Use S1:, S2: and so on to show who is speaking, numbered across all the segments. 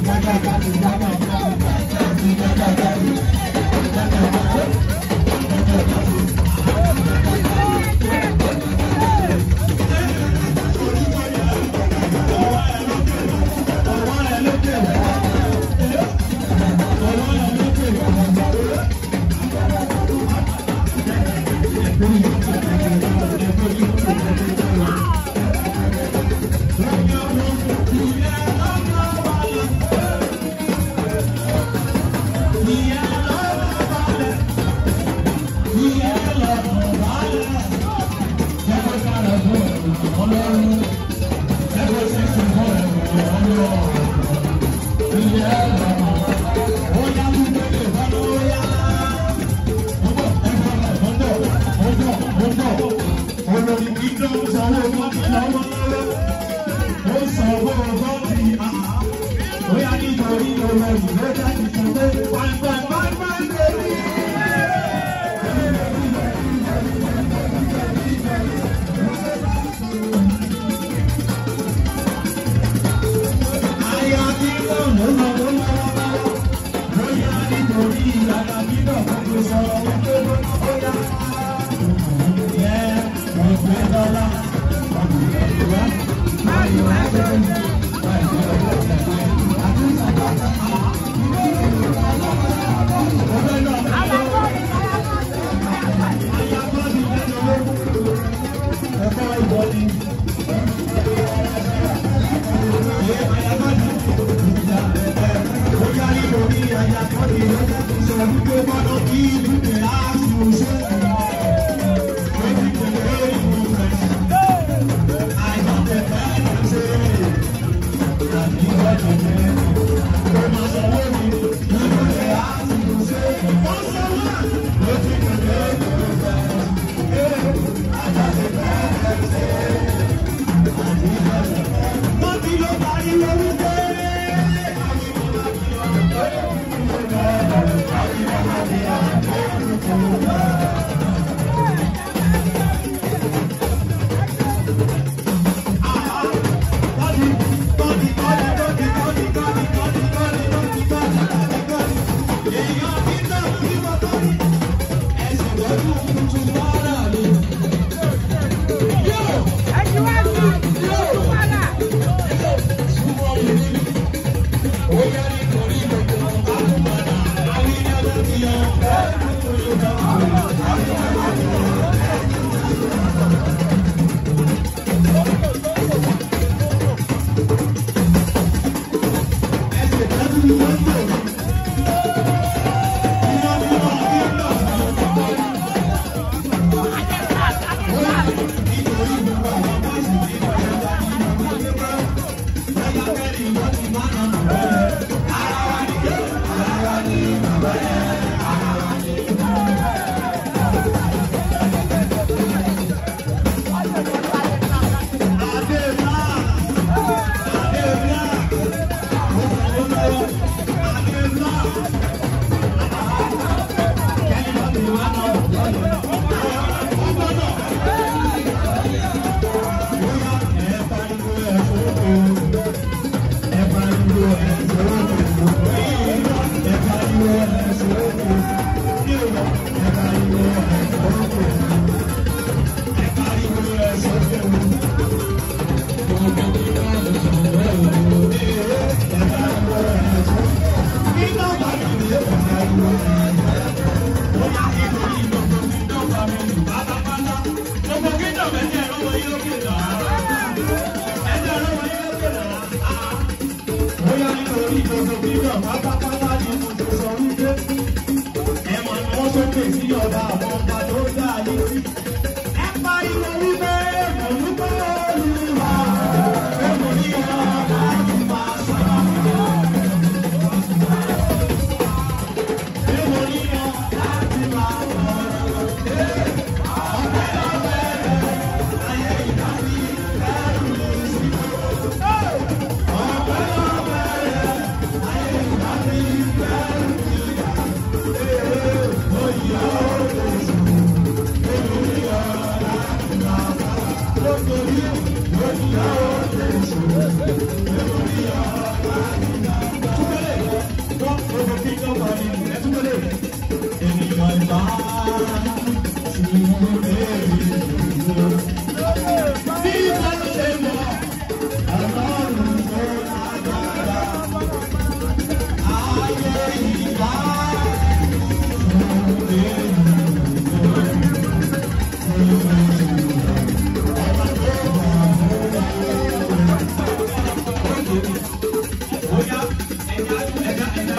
S1: Yeah.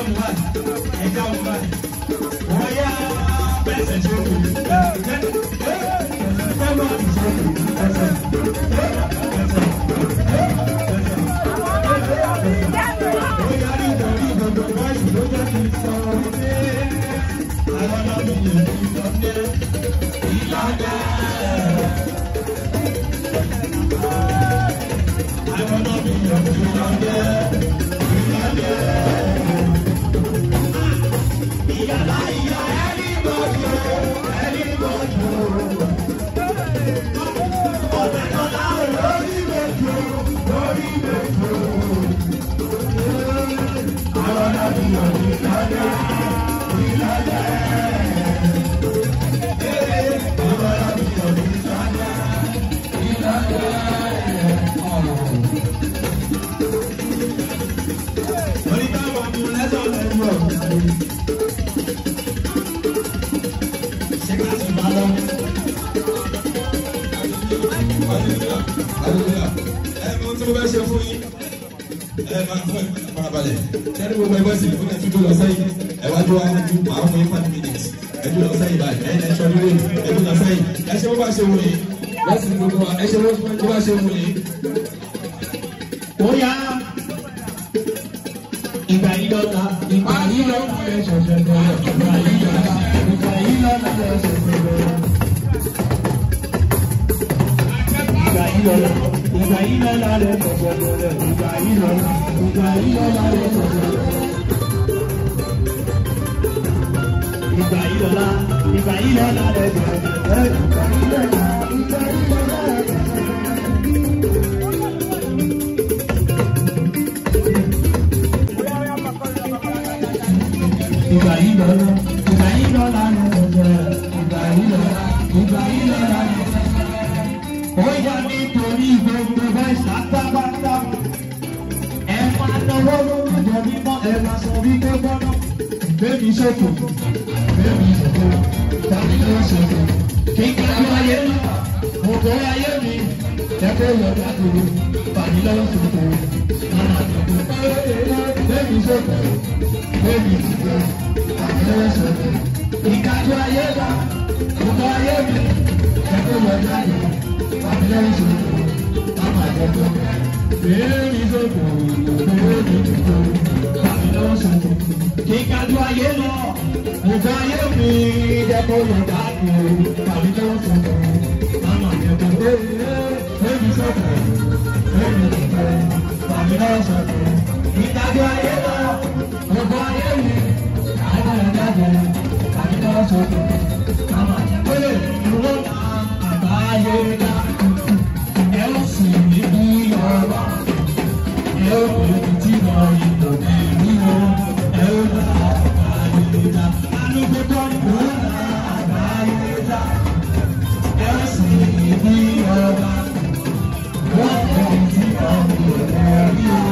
S1: mú báyìí, ẹja mú báyìí. Wọ́n yá bẹ́sẹ̀ sókè.
S2: Ẹ mọ tí mo fẹ́ ṣe fún yín, ẹ máa fún ẹ farabalẹ̀. Sẹ́ni gbogbo ẹgbẹ́ sì fún ẹ tún lọ sẹ́yìn. Ẹ wá dúró wájú, màá fún yín 5 minutes. Ẹ dúró lọ sẹ́yìn báyìí, ẹ̀yin ẹ̀ ṣọ́ nílé, ẹ dúró lọ sẹ́yìn. Ẹ ṣe bó bá ṣe wù yín. Lọ́sìn gbogbo wa, ẹ ṣe bó bá ṣe wù yín.
S1: Ó yá, ìgbà yìí lọ́la, ìgbà yìí lọ́la ẹ̀ ṣẹ̀ṣẹ̀ bẹ̀rẹ̀. Ìgbà yìí lọ́la, ìgbà yìí lọ́la ẹ̀ ṣẹ̀ṣẹ̀ bẹ̀rẹ̀. Ìgbà yìí lọ́la, ìgbà yìí lọ́la ẹ̀ ṣẹ̀ṣẹ̀ bẹ̀rẹ̀. Ìgbà yìí lọ́la, ìgbà yìí lọ́la ẹ̀ ṣẹ̀ṣẹ̀ bẹ̀rẹ̀. Ìgbà yìí lọ́la, ìgbà yìí lọ́la ẹ̀ ṣẹ̀ṣẹ̀ bẹ̀rẹ̀. Ìgbà yìí lọ́la, ìgbà yìí lọ́la ẹ̀ ṣẹ̀ṣẹ̀ bẹ̀rẹ̀. Ìgbà yìí lọ́la, ìgbà yìí lọ́la ẹ̀ ṣẹ̀ṣẹ̀. Ìgbà yìí lọ́la, ìgbà yìí lọ́la ẹ̀ ṣẹ̀ṣẹ̀. Ó yá, nítorí gbogbo bẹ́ẹ̀ ṣàtàbàtà. Ẹ máa náwó lórúkọ mímọ́, ẹ máa sọ wípé gbọ́dọ̀. Bẹ́ẹ̀ni ṣòfò, bẹ́ẹ̀ni ṣòfò, tàbí ló ṣòfò. Kíkà ló ayé mi, òkò ayé mi, ẹ̀kọ́ yọ dákúrú, tàbí ló ṣòfò. Màmá ṣòfò, bẹ́ẹ̀ni ṣòfò, bẹ́ẹ̀ni ṣòfò, tàbí ló ṣòfò. Kíkà ló ayé mi, òkò ayé mi, ẹ̀kọ́ yọ dákúrú, tàbí ló ṣòfò. Màmá ṣòfò, bẹ́ẹ̀ni ṣòfò, bẹ́ẹ̀ni ṣòfò, tàbí ló ṣòfò. Kíkájú ayé lọ, òkò ayé mi, jẹ́ kó yọ dákú, tàbí ló ṣòfò. Màmá jẹ́ kó bẹ́ẹ̀ni ṣòfò, bẹ́ẹ̀ni ṣòfò, tàbí ló ṣòfò. Kíkájú ayé lọ, òkò ayé mi, jẹ́ kó yọ dákú, tàbí ló ṣòfò. Màmá jẹ́ kó lè dúró àbáyé dá. Ẹ ó sì ní bí ọba, ẹ ó pè tí lọ ipò ní o, ẹ ó bá àbáyé dá. Alùpùpù ó bá àbáyé dá. Ẹ ó sì ní bí ọba, wọ́n pè tí lọ ipò ní o,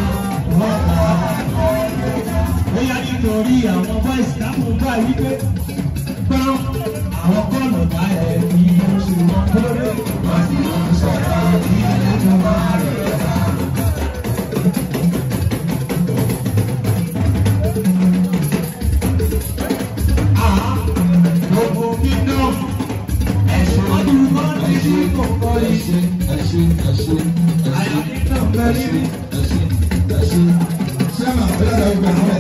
S1: wọ́n bá àbáyé dá. Bóyá nítorí àwọn boys dáhùn bá wípé gbọ́n àwọn kọ́ọ̀lù bá ẹ̀ ní oṣù wọn kórè, wọ́n sì ń sọ̀rọ̀ bí ẹlẹ́dùn máa rẹ̀ bá. Gbogbo nínú ẹ̀sùn ọdún kan ní sí kòkó
S2: Ẹ ṣé, ẹ ṣé, ẹ ṣé, ẹ ṣé, ẹ ṣé, ẹ ṣé, ẹ ṣé. Ṣé àmà fẹ́lẹ́ gba àwọn